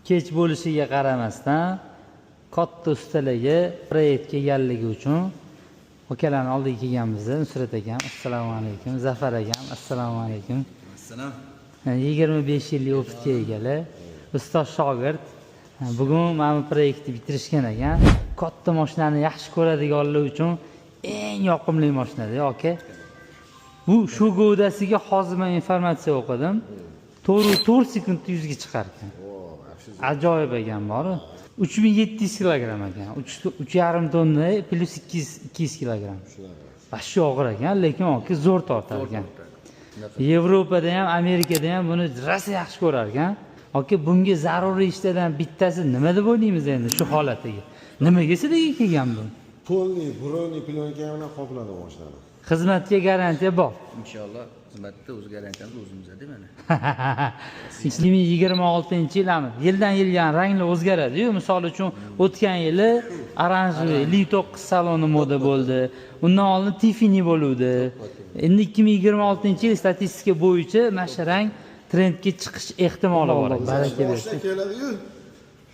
Kech bo'lishiga qaramasdan katta ustalarga proyekt kelganligi uchun akalarni oldiga kelganmiz. Nusrat akam, assalomu alaykum. Zafar akam, assalomu alaykum. Assalom. 25 yillik опыт ga egalar, ustoz shogird. Bugun mana bu proyektni bitirishgan ekan. Katta mashinani yaxshi ko'radiganlar uchun eng yoqimli mashinada, aka. Bu shu gavdasiga hozir man informatsiya o'qidim, 4,4 sekundda 100 ga chiqar ekan. Ajoyib ekan. Boru 3700 kilogramm ekan, 3,5 tonna plyus 200 kilogramm. Вообще og'ir ekan, lekin aka, zo'r tortar ekan. Yevropada ham, Amerikada ham buni rosa yaxshi ko'rar ekan, aka. Bunga zaruriy ishlardan bittasi nima deb o'ylaymiz endi? Shu holatiga nimaga sizlarga kelgan bu? Полный бронеплёнка bilan qopladi mashinani. Xizmatga garantiya bor. Inshaalloh, xizmatda o'z garantiyamiz o'zimizda mana. 2026-yil yildan yilga ranglar o'zgaradi-yu. Misol uchun, o'tgan yili оранжевый 59 saloni moda bo'ldi, undan oldin Tiffany bo'luvdi. Endi 2026-yil statistika bo'yicha mana shu rang trendga chiqish ehtimoli bor. Baraka Boshida bersin. keladi-yu,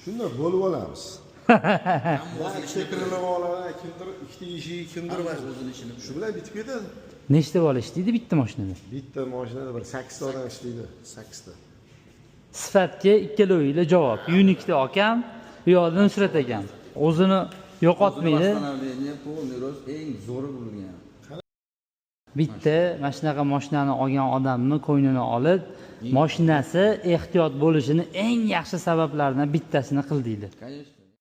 shunda bo'lib olamiz. Ikkita kirilib oladi, kimdir ikkita eshigi, kimdir O'zini ishini. Shu bilan bitib ketadi. Nechta bola ishlaydi bitta mashinada? Bitta mashinada bir sakkizta odam ishlaydi, sakkizta. Sifatga ikkalovinglar javob. Yunikda akam, u yoqda Nusrat akam o'zini yo'qotmaydi. Восстановление, полный рост, eng zo'ri bo'lgan. Bitta mana shunaqa mashinani olgan odamni ko'nglini olib, mashinasi ehtiyot bo'lishini eng yaxshi sabablaridan bittasini qildinglar. Конечно.